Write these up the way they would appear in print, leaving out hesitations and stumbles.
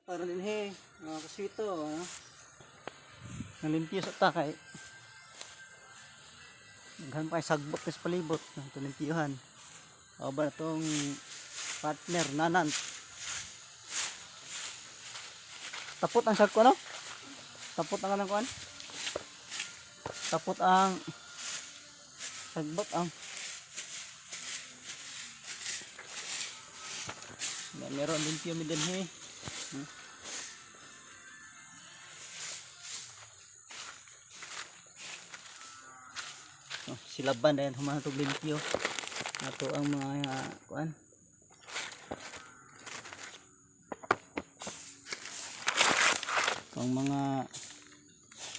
Para din he, mga kaswito, ano? Nalimpyo sa takay. Daghan pa kay sagbot sa palibot, ito limpyuhan. O ba itong partner nanan. Tapot ang sagko, no? Tapot ang kanang kuan. Tapot ang sagbot ang. Na meron limpyo mi din he. Oh, silaban dahil humanatog limpyo. Ato ang mga kuan. Ang mga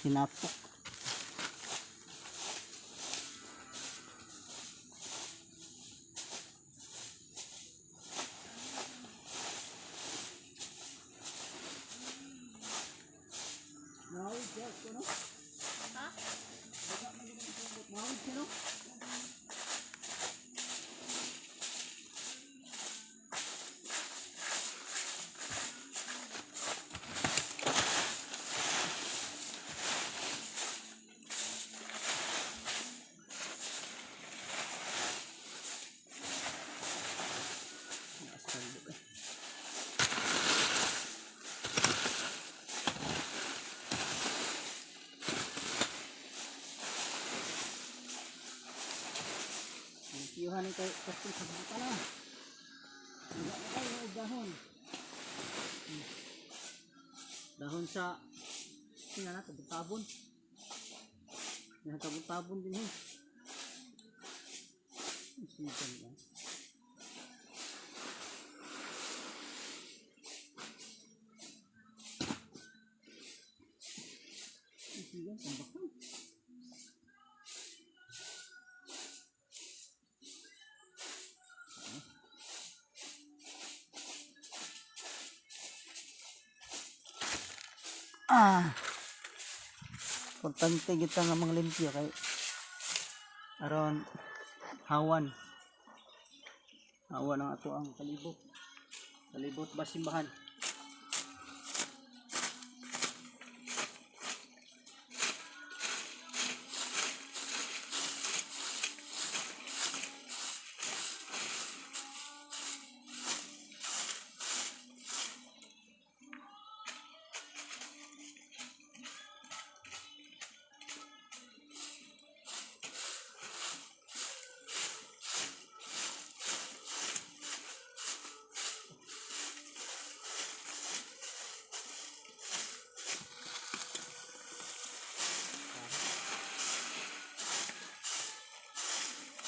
hinapok. Ha? Limpyuhan ni kay kasi sa buta na. Wala na kayo og dahon. Dahon sa sina na tabon-tabon. Yan tabon-tabon din eh. Sigan lang. Sigan, tambak. Ah. Importante kita nga mga limpyo kay aron hawan. Hawan ang ato ang palibot. Palibot ba simbahan?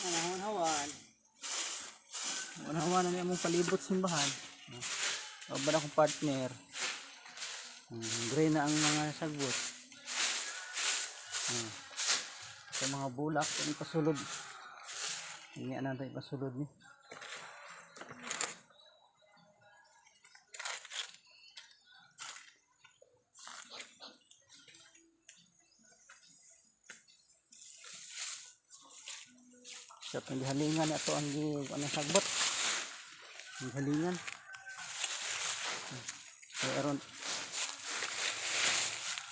Hawan hawan. Hawan hawan na among palibot simbahan. O ba akong partner? Gray na ang mga sagbot. Sa mga bulak, ang ipasulod. Hindi na natin ipasulod ni. Sa itong gihalingan na ito ang gi ano sagbot. Ang gihalingan. Kaya aron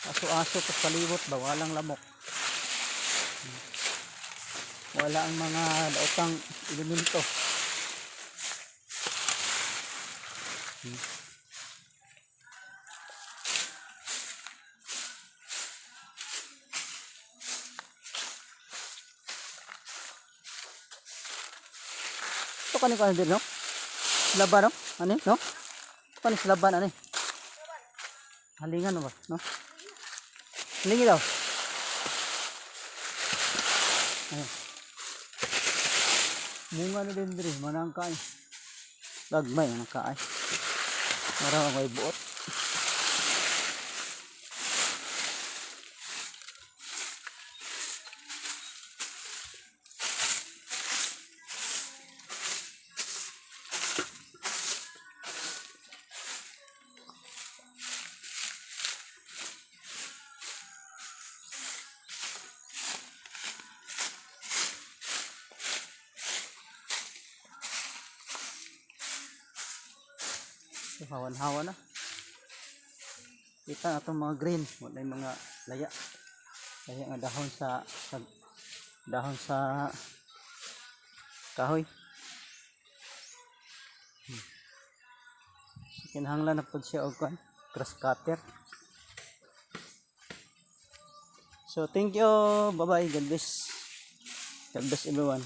aso-aso pas palibot ba walang lamok. Wala ang mga daotang elemento. Ito kani ko din, no? Laban, no? Ano, no? Ito kani sa laban, ano eh? Halingan, no ba? No? Halingan daw. Ayun. Bunga na din diri, manang kaay. Lagmay, manang kaay. Marang may buot. Hawan-hawa na. Kita na itong mga green. Wala yung mga laya. Laya nga dahon sa kahoy. So, kinahanglan na pod siya og kuan, grass cutter. So thank you. Bye bye. God bless. God bless everyone.